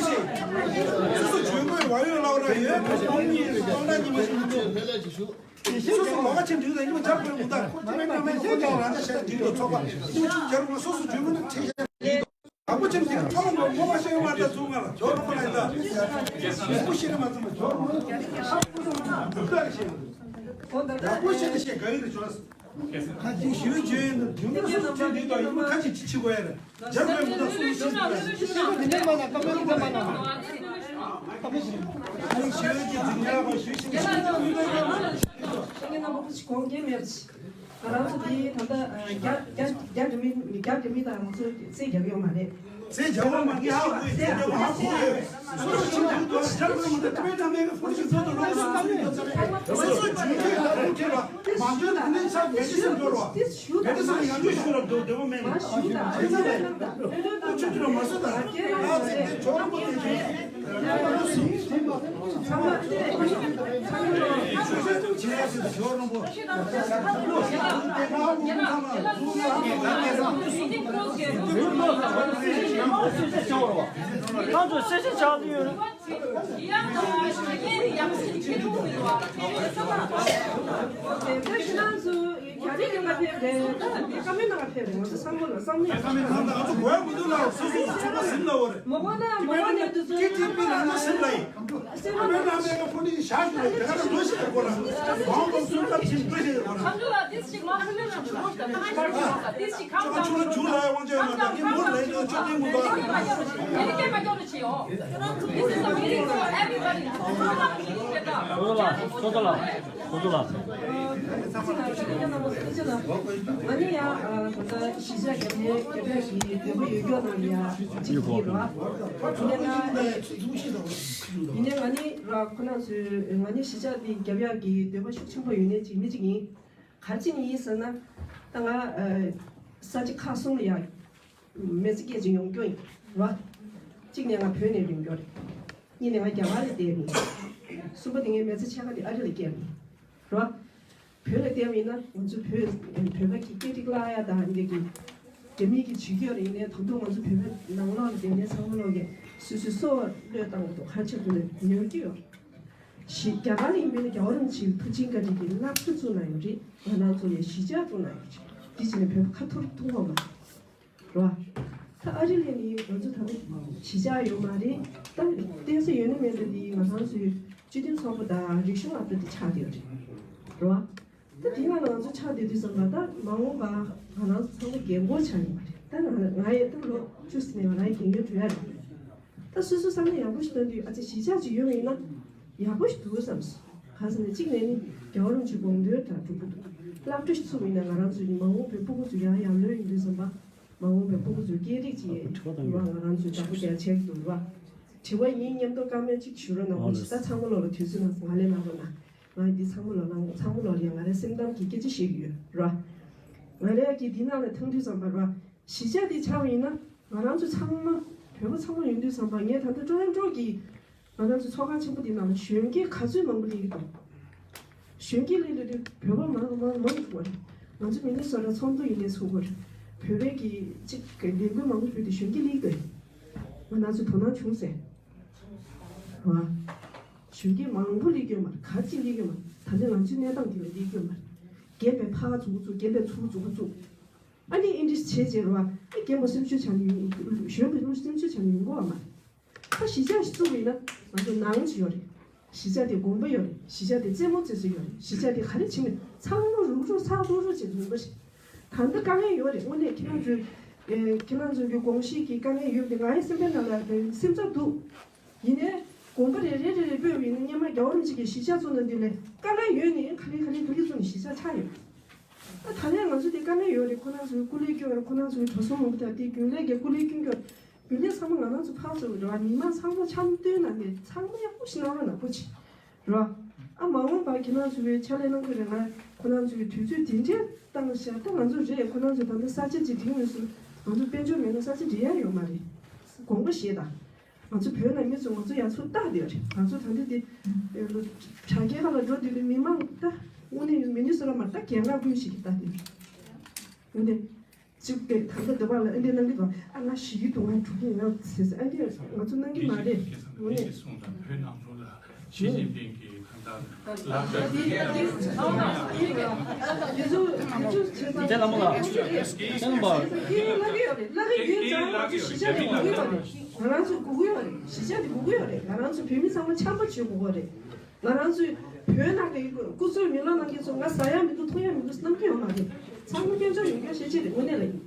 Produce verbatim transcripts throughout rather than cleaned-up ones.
པོ་ཞིག་སོ་སོ་བྱོན་དགོས་བ་ཡོད་ལབ་ར་ཡོད་པ་ཁོང་གཉིས་རེད། སྟོང་ཕྲག་གཉིས་པ་ཞིག་མི་འདུག་སོ་སོ་ལོགས་ཀ་ཆེན་འདུག་ད་ཉི་མ་ཆར་པའི་མུ་མཐའ་ཁོ་ཚོ་མེད་ན་མེད་ཁོ་ཚོ་རང་ད་ཤར་འདུག་ལ་ཚོགས་པ་ཉི་མ་ཆུ་རྒྱལ་རུ་སོ་སོ་བྱོན་དགོས་ན་ཁྲིད་ཤར་འདུག་དང་པོ་ཆེན་འདི་ཐོག་མ་མོ་མ་ཤེས་མ་ད་ཚུགས་ང་ལ་ཇོ་རུ་པ་ལ་ད་མི་སྐུ་ཤེས་མ་ཚུགས་མ་ཇོ་རུ་པ་ཁ་ཁོ་ཚོ་འདུག་ད་ཤེས་ཡག་པོ་ཤེས་ད་ཤེས་ག་ཡི་རེད་ཇོ། ཁ་ཅིག་ཞུ་བྱོས་ཡིན་ན་དུས་མི་སུ་ཆེ་འདི་དང་ཡིན་ན་ཁ་ཅིག་ཅི་ཆི་གོ་ཡ་རེད། འཇར་པན་མི་དང་སུ་ཆི་གོ་ཡ་རེད། ཤེས་པ་འདི་འདྲ་མ་ན་ཀ་མ་འདི་འདྲ་མ་ན་ཀ་མ་ཞུ་བྱོས་ཀྱི་འཛིན་གྲྭ་བ་ཞུ་ཤེས་ཤེས་ཤེས་ངེད་རྣམ་པ་ཀུ་ཅི་གོང་རྒྱལ་མེད་ང་རང་ཚོ་འདི་ད་ལྟ་རྒྱ་རྒྱ་རྒྱ་འདྲ་མི་རྒྱ་འདྲ་མི་དང་ང་ཚོ་རྩེ་རྒྱབ་ཡོད་མ་རེད། ཚེ་རྒྱལ་བ་མ་གི་ཧ་གོ་ཡི་ཚེ་རྒྱལ་བ་ཧ་གོ་ཡི་སོ་སོ་ཆུང་དུས་དུ་ཇར་པན་མི་དང་ཏི་བེ་ཏ་མེ་གི་ཧྥུ་ཤི་ཚོ་དུ་ལོག་སོང་ཚེ་རྒྱལ་བ་ཧ་གོ་ཁྱེད་ལ་མ་འཇོན་དུ་ནས་ས་མེ་ཏི་སན་འགྲོ་ར་མེ་ཏི་སན་ཡང་འཇོན་ཤུ་ར་འགྲོ་བདེ་བ་མེད་ལ་ཁྱེད་ཚ་ལ་ཁོ་ཆུ་ཆུ་ར་མ་སོ་ད་ང་ཚེ་དེ་ཇོ་ར་མོ་དེ་ཚེ་ཚང་མ་ཚང་མ་ཚང་མ་ཚང་མ་ཚང་མ་ཚང་མ་ཚང་མ་ཁོང་ཚོ་སེ་སེ་ཆགས་ཡོད། ང་ནི་ཡང་ད་ལྟ་གཞིས་ཆགས་རྒྱབ་ནས་རྒྱབ་ཡག་གི་འདོད་པ་ཡོད་སྐྱོ་ནང་ལ་ཡང་གཅིག་གིས་རོ། ཡིན་ནའི་ང་ནི་ར་ཁོ་ན་ཚོས་ང་ནི་གཞིས་ཆགས་འདི་རྒྱབ་ཡག་གི་འདོད་པ་ཤུགས་ཆེན་པོ་ཡོད་ནས་གཅིག་མི་གཅིག་ཡིན། ག་རེ་བྱས་ནས་ཡིན་ཟེར་ན། ད་ང་ས་ཆ་ཁག་གསུམ་ལ་ཡང་མི་ཚེ་སྐྱེལ་ཅིག་ཡོང་སྐྱོ་ཡིན་རོ། གཅིག་ནས་ང་བོད་ནས་ཡོང་སྐྱོ་རེད། གཉིས་ནས་ང་རྒྱ་གར་ལ་བསྡད་ཡིན། གསུམ་པ་དེ་ངའི་མི་ཚེ་ཕྱེད་ཀ་དེ་ཨ་རི་ལ་སྐྱེལ་ཡིན་རོ། བོད་ལ་བསྡད་པ་ཡིན་ན་ང་ཚོ་བོད་བོད་པ་གི་སྐད་རིགས་བརླག་ཡ་དང་འདི་གི་རྒྱ་མི་གི་ཇུས་འགོད་རེད། ཡིན་ནའི་ད་དུང་ང་ཚོ་བོད་པའི་ནང་ལོགས་ལ་བསྡད་ནས་ཚང་མ་ལོག་གི་སོ་སོའི་སྲོག་བློས་བཏང་གི་འདུག་ག་རེ་བྱེད་དགོས་ནས་ཉོ་རྒྱུ་ཡོད་རེད། ཞི་རྒྱ་གར་ལ་ཡིན་པས་ན་རྒྱལ་བ་རིན་པོ་ཆེའི་ཐུགས་ཆེན་བཀའ་དྲིན་གྱིས་སློབ་གྲྭ་བཙུགས་གནང་ཡོད་རེད། ང་རང་ཚོ་ཡང་གཞིས་ཆགས་བཙུགས་གནང་ཡོད་རེད། འདི་བྱས་ནས་བོད་པ་ཁ་འཐོར་ཐུབ་པ་མ་རེད་བ། ད་ཨ་རི་ལ་ནི་ང་ཚོ་ད་ལྟ་གཞིས་ཆགས་ཡོད་མ་རེད། ད་བསྡད་ས་ཡོད་ན་མེད་ན་འདི་ང་རང་ཚོའི་སྤྱི་མཐུན་ཚོགས་པ་དང་རིག་གཞུང་ཨ་ད་འདི་ཆགས་བསྡད་ཡོད་རེད་བ། ད་དེ་སྔ་ལ་ང་ཚོ་ཆགས་བསྡད་དུས་ཙམ་པ་ད་མ་འོངས་པ་ང་རང་ཚོ་ཚང་མ་རྒན་གོག་ཆགས་ཡོད་མ་རེད། ད་ང་ང་ཡང་ད་ལོ་བཅུ་ཙམ་ནས་ང་རང་རྒན་ཡོལ་འགྲོ་ཡ་རེད། ད་སོ་སོ་བསམ་བློ་ཡག་པོ་ཞིག་གཏོང་དུས་ཨ་ཙི་གཞིས་ཆགས་ཅིག་ཡོད་པ་ཡིན་ན་ཡག་པོ་ཞིག་འདུག་བསམ་སོང་། གང་ཟེར་ན་གཅིག་ནས་ནི་རྒྱལ་བ་རིན་པོ་ཆེའི་དགོངས་དོན་དང་འགྲུབ་ཀྱི་འདུག་སློབ་གྲྭ་ཞིག་ཚུགས་པ་ཡིན་ན་ང་རང་ཚོའི་མ་འོངས་པའི་སྤུ་གུ་ཚོ་ཡང་ཡར་ལོན་ཡོང་དུས་ཙམ་པ་མ་འོངས་པའི་སྤུ་གུ་ཚོའི་སྐད་རིགས་ཅིག་ཡོད་པ་ང་རང་ཚོས་བདག་པོ་རྒྱག་ཆེད་དུ་རེད་བ། དྲི་བ་ཡིན་མཉམ་དུ་བཀའ་མོལ་གཅིག་ཞུ་རོགས་གནང་། ཨོ་ལགས། ད་ཚང་མ་ལོག་ལ་དུས་ཚོད་གནང་སོང་། ང་ལས་ལངས་རོགས་གནང་། ང་འདི་ཚང་མ་ལོག་ལ་ཚང་མ་ལོག་ལ་ཡང་ང་རའི་སེམས་གཏམ་གྱི་སྐད་ཆ་བཤད་ཀྱི་ཡོད་ར། ང་རའི་གི་འདི་ནང་ལ་ཐང་དུས་ཙམ་པ་ར། གཞིས་ཆགས་འདི་ཆགས་པ་ཡིན་ན་ང་རང་ཚོ་ཚང་མ་བོད་པ་ཚང་མ་ཡོང་དུས་ཙམ་པ་ངས་ད་ལྟ་ཀྲོ་རོན་ཀྲོ་གི་ང་རང་ཚོ་ཚོགས་ཁང་ཆེན་པོ་འདི་ནང་ལ་གཞོན་སྐྱེས་ག་ཚོད་མང་པོ་སླེབས་ཀྱི་འདུག་གཞོན་སྐྱེས་སླེབས་སླེབས་དུས་བོད་པ་མང་མང་མང་ཐུག་པ་རེད། ང་ཚོ་མི་ནི་སོ་ར་ཚོགས་འདུ་ཡིན་ནའི་ཚུགས་པ་རེད། བོད་པའི་གི་གཅིག་གི་ལས་འགུལ་མང་པོ་ཕུལ་དུས་གཞོན་སྐྱེས་སླེབས་ཀྱི་འདུག་ང་རང་ཚོ་དོ་སྣང་བྱུང་ཟེར། ཨ། གཞོན་སྐྱེས་མང་པོ་སླེབས་ཀྱི་ཡོད་མ་རེད། ག་ཚོད་སླེབས་ཀྱི་ཡོད་མ་རེད། ད་ལྟ་ང་ཚོའི་གནས་སྟངས་དེ་ལ་སླེབས་ཀྱི་ཡོད་མ་རེད། རྒན་པའི་ཕར་འཛུགས་འཛུགས་རྒན་པའི་ཚུར་འཛུགས་འཛུགས། ཨ་ནི་ཨིན་ཌི་བྱས་བྱས་རེད་བ། ཨ་རྒན་པོ་སེམས་ཤུགས་ཆག་ནས་ཡོང་། གཞོན་པ་སེམས་ཤུགས་ཆག་ནས་ཡོང་གི་ཡོད་མ་རེད། ཁ་གཞིས་ཆགས་ཤིག་བཙུགས་པ་ཡིན་ན་ང་ཚོ་ནང་ཅིག་ཡོད་རེད། གཞིས་ཆགས་དེ་དགོན་པ་ཡོད་རེད། གཞིས་ཆགས་དེ་རྩེད་མོ་རྩེ་ས་ཡོད་རེད། གཞིས་ཆགས་དེ་ག་རེ་བྱེད་མིན་ཚང་མ་རུག་རུག་ཚག་རུག་རུག་བྱེད་དགོས་པ་རེད། ད་ལྟ་དཀའ་ངལ་ཡོད་རེད། དངོས་གནས་ཁྱེད་རང་ཚོའི་ཨེ་ཁྱེད་རང་ཚོའི་གི་དགོངས་གཞི་གི་དཀའ་ངལ་ཡོད་པ་དེ་ང་ཡི་སེམས་པའི་ནང་ལ་སེམས་འཚབ་འདུག་ཡིན་ནའི་དགོན་པ་རེ་རེ་རེ་རེ་སྤོས་པ་ཡིན་ན་སྔོན་མ་རྒྱལ་བ་རིན་པོ་ཆེ་གིས་གཞིས་ཆགས་བཙུགས་ན་འདི་ལས་དཀའ་ངལ་ཡོད་ནའི་ག་ལེ་ག་ལེ་ག་ལེ་བཙུགས་ནས་གཞིས་ཆགས་ཆགས་ཡོད། ད་ད་ལན་ང་ཚོ་དེ་དཀའ་ངལ་ཡོད་རེད། ཁོ་རང་ཚོའི་སྐུ་ལས་སྐྱོན་རེད། ཁོ་རང་ཚོའི་འགྲོ་སོང་མང་པོ་དང་དེ་རྒྱུན་ལས་ཀྱི་སྐུ་ལས་སྐྱོན་རྒྱུ་རྒྱུན་ལས་ཚང་མ་ང་རང་ཚོ་ཕར་ཚུར་རེད་བ། མི་མང་ཚང་མ་འཆམ་མཐུན་ནང་ནས་ཚང་མ་ཡག་པོ་ཞིག་གནང་རོགས་གནང་པོ་ཆེ་རེད་བ། ཨ་མ་འོངས་པར་ཁྱེད་རང་ཚོ་བའི་ཕྱག་ལས་གནང་གི་རེད། ང་ཁོ་རང་ཚོའི་དུས་ཚོད་དེ་འདྲའི་བཏང་བཞག་ད་ང་ཚོ་རེད། ཁོ་རང་ཚོ་ད་ལྟ་ས་ཆ་ཅིག་སྒྲིག་མི་སྲིད། ང་ཚོ་དཔལ་འབྱོར་མེད་ན་ས་ཆ་སྒྲིག་ཡ་ཡོད་མ་རེད། དགོངས་པ་བཞེས་དང་། ང་ཚོ་བོད་ནང་མི་ཚོ་ང་ཚོ་ཡར་ཚུར་ལྟ་བསྡད་ཡོད་རེད། ང་ཚོ་ད་འདི་དེ་དྲ་རྒྱའི་ཁ་ལ་འགྲོ་དུས་ནི་མི་མང་ད་དངོས་གནས་མི་ནི་སུ་ལ་མ་ལྟ་རྒན་ལགས་ཀུན་ཞིག་གིས་ལྟ་དེ་དངོས་གནས་གཅིག་པའི་ད་ལྟ་འདི་བ་ལ་ཨ་འདི་གནང་གི་འདུག་ཨ་ང་ཞི་གི་འདུག་ང་འགྲོ་གི་ཡིན་ཟེར་ཟེར། ཨ་འདི་ང་ཚོ་གནང་གི་མ་རེད། དངོས་གནས། ཞི་ཅིན་ཕིང་གིས་ད་ལྟ་ལག་བསྟར། དེ་ལ་མོ་ལ། ང་རང་ཚོ་སྒུག་གི་ཡོད་རེད། གཞིས་ཆགས་དེ་སྒུག་གི་ཡོད་རེད། ང་རང་ཚོ་བོད་མི་ཚང་མ་འཆམ་པོ་བྱེད་དགོས་པ་རེད། ང་རང་ཚོའི་བོད་ནང་གི་སྐུ་ཚབ་མི་ལོ་ནང་གི་ཚོ་ང་ཟ་ཡ་མི་འདུག་འཐུང་ཡ་མི་འདུག་བསམ་གྱི་ཡོད་མ་རེད། ཚང་མ་སྐྱོན་བརྗོད་ཡོད་མཁན་ཤེས་ཀྱི་རེད། དངོས་གནས་ལ་ཡིན།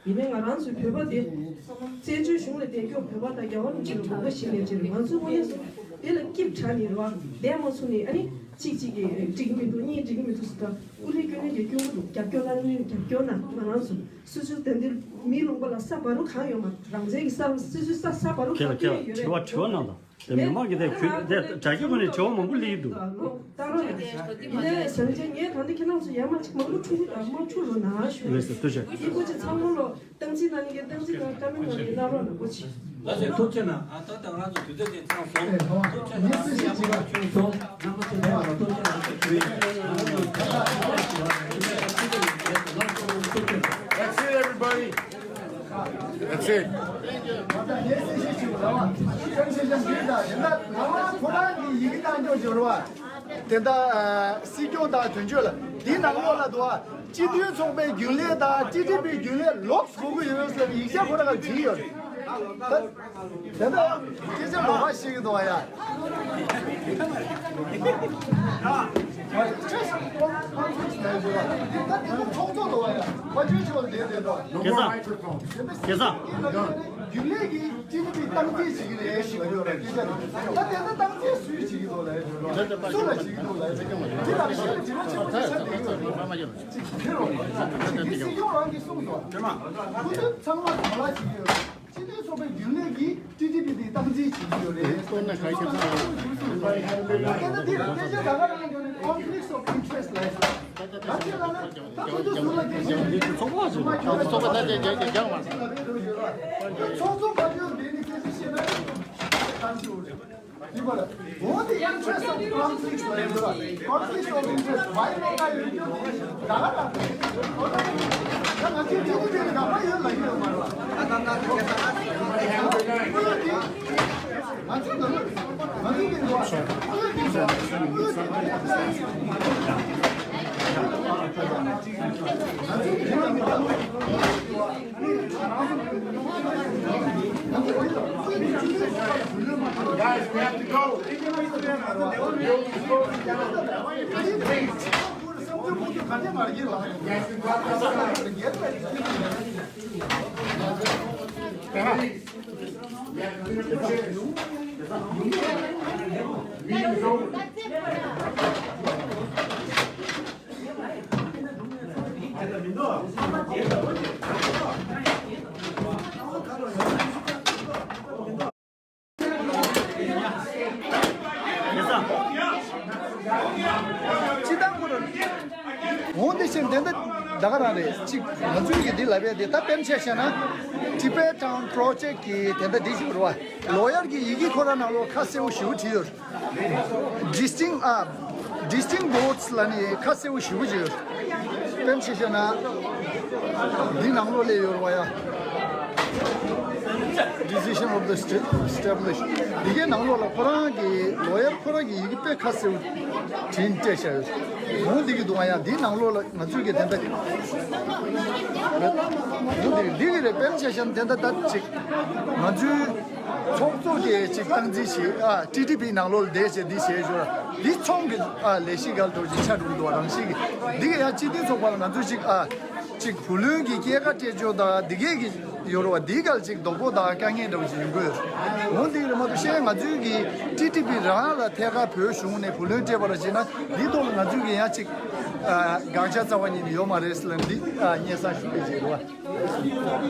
ཡིན་ནའི་ང་རང་ཚོའི་བོད་པ་དེ་བཙན་བྱོལ་གཞུང་ལ་བསྡད་མཁན་བོད་པ་དང་རྒྱལ་བ་རིན་པོ་ཆེ་ལ་དགོངས་པ་བཞེས་ནས་བྱས་ནས་ང་ཚོ་དངོས་གནས་སུ་དེ་ལ་སྐྱིད་དྲགས་ནས་རེད་བ། བསྡད་མ་ཚུགས་ནས་ཨ་ནི་གཅིག་གཅིག་གིས་འགྲིག་གི་མི་འདུག་གཉིས་འགྲིག་གི་མི་འདུག་ཟེར་ད་སྐུ་ལས་སྐྱོན་ནས་ཀྱི་སྐྱོན་གྱི་འདུག་རྒྱབ་སྐྱོར་གནང་ནས་རྒྱབ་སྐྱོར་གནང་། ང་རང་ཚོ་སོ་སོའི་དེ་འདིར་མིའི་ལུང་པ་ལ་ས་བ་རུ་གང་ཡོད་མ་རང་བཙན་གྱི་ས་སོ་སོའི་ས་ས་བ་རུ་གང་ཁྱེད་ལ་ཁྱེད་ལ་ཡོད་དྲི་བ་རེད། དྲི་བ་གནང་དང་། དེ་མི་མང་གི་དེ་ཁུལ་དེ་དྲ་རྒྱའི་སྒོ་ནས་དྲི་བ་མང་པོ་སླེབས་ཀྱི་འདུག་ལྟ་རོགས་ཡ། ཡིན་ནའི་བཟང་ཆེ་ངས་ད་ནི་ཁྱེད་རང་ཚོ་ཡར་མར་ཅིག་མང་པོ་འཁྲུག་གི་དང་མ་འཁྲུག་རོགས་གནང་ཞུ། ལགས་སོ་ཐུགས་རྗེ་ཆེ། ཡིན་པོ་ཅིག་ཚང་མ་ལོ་སྟངས་འཛིན་གནང་ནི་གི་སྟངས་འཛིན་གནང་བཀའ་མོལ་གནང་ནི་གནང་རོགས་གནང་པོ་ཆེ། ལགས་སོ་ཐུགས་རྗེ་གནང་། ཨ་ད་ད་ང་རང་ཚོ་དུས་ཚོད་དེ་ཚང་སོང་། ཐུགས་རྗེ་གནང་། ཡག་པོ་བྱུང་སོང་། རྣམ་པ་ཚོ་ཐུགས་རྗེ་གནང་། ཐུགས་རྗེ་གནང་། That's it, everybody. That's it. དེ་ལྟ་སྲིད་སྐྱོང་དང་དོན་གཅོད་ལ་འདི་ནང་ལོགས་ལ་འདུག་ཨ། སྤྱི་མཐུན་ཚོགས་པའི་རྒྱུན་ལས་དང་ཊི་ཊི་པིའི་རྒྱུན་ལས་ལོགས་སུ་དགོས་ཀྱི་ཡོད་ཟེར་ཡིག་ཆ་ཁོ་རང་ག་བྲིས་ཡོད་རེད། ད་དེ་ལྟ་སྐད་ཆ་ལོགས་ཀ་བཤད་ཀྱི་འདུག་ཨ་ཡ། ད་དེ་ཚོགས་གཙོ་འདུག་ཨ་ཡ། དཔལ་འབྱོར་ཕྱོགས་ལ་བསྡད་བསྡད་འདུག No more microphone. དེ་ཚོ་རྒྱུན་ལས་ཀྱིས་སྤྱི་ཚོགས་ཀྱི་སྟངས་འཛིན་བྱེད་ཀྱི་རེད་ཞུ་བ་ཡོད་རེད། སྐད་ཆ་རེད། ད་དེ་ཚོ་སྟངས་འཛིན་སུས་བྱེད་ཀྱི་འདུག་ལབ་ཡ་ཞུ་རོགས། སུ་ལ་བྱེད་ཀྱི་འདུག་ལབ་ཡ་ཞུ་རོགས། དེ་ལ་ཞུ་དྲི་བ་ཆེན་པོ་ཆ་དེ་ཡོད་རེད། ཅིག་ཁྱེད་རང་ཅིག་འདི་སྲིད་སྐྱོང་རང་གིས་གསུངས་སོང་། སྐུ་མདུན་ཚང་མ་ག་ལ་བྱེད་ཀྱི་ཡོད་རེད། སྤྱི་མཐུན་ཚོགས་པའི་རྒྱུན་ལས་ཀྱིས་ཊི་ཊི་པི་དེ་སྟངས་འཛིན་བྱེད་ཀྱི་ཡོད་རེད། སྟོན་ན་ག་ཞིག་ཚོགས་པ་ཞུ་དགོས་རེད། སྐད་ཆ་དེ་ལ་སྐད་ཆ་ད་ག་རང་ཡོད་རེད། Conflicts of interest ལབ་ཡ་ཞིག་ད་ཁོ་ཚོ་ཟུར་ལ་སྐད་ཆ་ཡོད་རེད། ཚོགས་པ་ཞུ་དགོས་རེད། ཚོགས་པ་ད་དེ་རྒྱག་རྒྱག་མ་སོང་། ཚོགས་གཙོ་ག་ཚོད་འདི་ནི་སྐད་ཆ་བཤད་ན་གང་ཞིག་རེད། What the interest of conflicts ལབ་ཡ་འདུག་ལ། Conflicts of interest. Why not? ད་ཡོད་རྒྱུ་དེ་ད་ག་རང་རེད། ད་ང་ཚོའི་ཊི་ཊི་པི་ནི་ད་ག་ཡོད་ལ་ཡོད་མ་རེད་པ། ད་ད་ད་ད་ད་ད་ང་ཚོ་ནང་ང་ཚོ་གི་འགྲོ་བ་དངུལ་གྱི་འགྲོ་བ་དངུལ་གྱི་འགྲོ་བ་ང་ཚོ་གི་འགྲོ་བ། Guys, we have to go. Yes, we got སྤྱི་བཏང་ཁོ་རང་འོང་དེ་བཞིན་དེ་འདྲ་ད་ག་རང་རེད། གཅིག་ང་ཚོའི་གི་འདི་ལབ་ཡ་དེ་ད་དཔེར་ན་ཆ་བཞག་ན་Tibet Town Project གི་དེ་འདྲ་འདི་ཞིག་རེད་བ། ལོ་ཡར་གྱི་ཡི་གེ་ཁོ་རང་ནང་ལོགས་ཁ་གསལ་བོ་ཞེ་པོ་བྲིས་ཡོད། Distinct ཨ། Distinct boards ལབ་ནས་ཁ་གསལ་བོ་ཞེ་པོ་ཅིག་ཡོད། དཔེར་ན་ཆ་བཞག་ན་འདི་ནང་ལོགས་སླེབས་ཡོད་རེད་བ་ཡ། Decision of the sta- establish. འདི་གའི་ནང་ལོགས་ལ་ཁོ་རང་གི་ལོ་ཡར་ཁོ་རང་གི་ཡི་གེ་དཔེ་ཁ་གསལ་བོ་བྲིས་སྤྲད་བཞག་ཡོད། འོང་འདི་གི་འདུག་ཨ། ཡང་འདིའི་ནང་ལོགས་ལ་ང་ཚོའི་གི་དེ་འདྲ་འོང་འདི་འདི་གི་རེད། དཔེར་ན་ཆ་བཞག་ན་དེ་འདྲ་ད་ཅིག་ང་ཚོའི་ཚོགས་གཙོ་གི་ཅིག་སྟངས་འཛིན་བྱེད། ཨ། ཊི་ཊི་པི་ནང་ལོགས་ལ་བསྡད་བྱས་འདི་བྱས་ཞོར་འདི་ཚོང་གི། ཨ། ལས་གཞི་འགའ་འགྲོ་ཅིག་ཆགས་འགྲོ་འདུག་རང་བཞིན་གི་འདི་གི་ཡང་སྤྱི་མཐུན་ཚོགས་པ་ལ་ང་ཚོ་ཅིག་ཨ། ཅིག་བུ་ལོན་གྱི་སྐྱེད་ཀ་སྤྲད་ཆོག་དང་འདི་གས་ཀྱི་ཡོད་རེད་བ། འདི་གལ་ཅིག་རྡོག་པོ་དང་དཀའ་ངལ་འདྲ་བོ་ཞིག་ཡོང་གི་ཡོད་རེད། འོ་འདི་རེད་མ་གཏོགས་གཞན་ང་ཚོའི་གི་ཊི་ཊི་པི་རང་ལ་ཐད་ཀར་བོད་གཞུང་ནས་བུ་ལོན་སྤྲད་པ་ར་བྱས་ན་འདི་ཐོག་ལ་ང་ཚོའི་གི་ཡང་ཅིག་ཨ། དགག་བྱ་རྩ་བ་ཉིད་ནས་ཡོད་མ་རེད་ཟེར་ལབ་འདི། ཨ། སྙན་སེང་ཞུ་གི་ཡོད་རེད་བ།